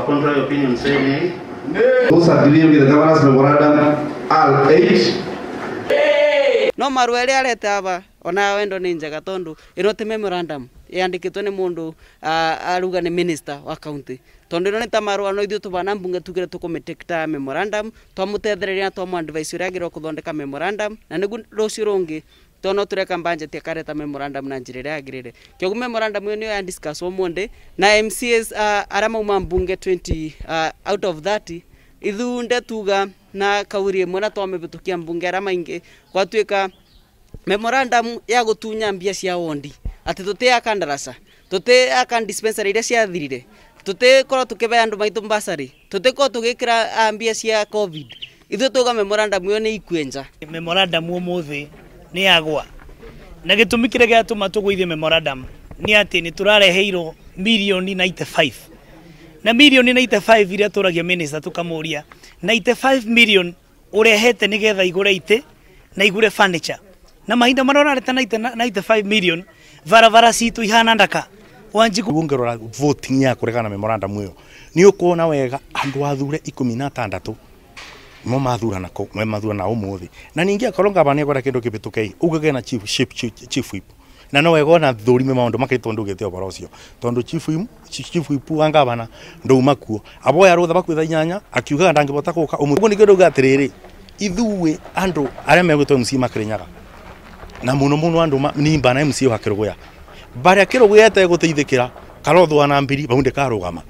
have contrary opinion say nay. Those agreeing with the governor's memorandum are 8. No marua aria areta aba ona wendo ni njega tondu ino ti memorandum yandikitwe ni mundu aruga ni minister wa county tondu ino ni ta marua no ithuĩ tubana mbunge tugire tukumitikta memorandum twamutethereria na twamu advice uria agirwo kuthondeka memorandum na niguo rucio rungi tono tureka budget akareta memorandum na njira iria yagirire. Kioguo memorandum iyo niyo ya discuss umuthi na MCAs aria mauma mbunge 20 out of 30 ithunde tuga na kauri imwe na twamibitukia mbunge aria maingi gwatuika memorandum ya gutunya mbia cia wondi ati tutiaka ndarasa tutiaka dispensary iria ciathirire tutikorwo tukibea andu maitu bursary tutikorwo tugikira mbia cia covid. Ithuĩ tuga memorandum iyo ni ikwenja memorandum umuthi ni yagwa na gitumi kiria giatuma tugwithie memorandum ni ati ni turareheirwo milioni 95 na milioni 95 iria turagia minister tukamuria 95 million urehete nigetha igure ite na igure furniture na mahinda maria urareta 95 million barabara citu ihana ndaka Wanjiku ungerora voting ya kuregana memorandum iyo ni ukuona wega andu athure 16 mo mathurana ko mathurana umuthi na ningi akorwo ngavana ekwenda kindu kibituke ugage na chief whip na no wega ona thurime maundu makiri tondu ugite uboro ucio tondu chief whip wa ngavana ndouma kuo aboya rutha bakwitha inyanya akiugaga ndangibota guka umuthi nikio ndauga atiriri ithuĩ andu aria megwitwo MC Makirinyaga na muno muno andu nimba na MC wa Kiruguya baria Kiruguya eteguteithikira Karotho na Mbiri bau ndikarugama.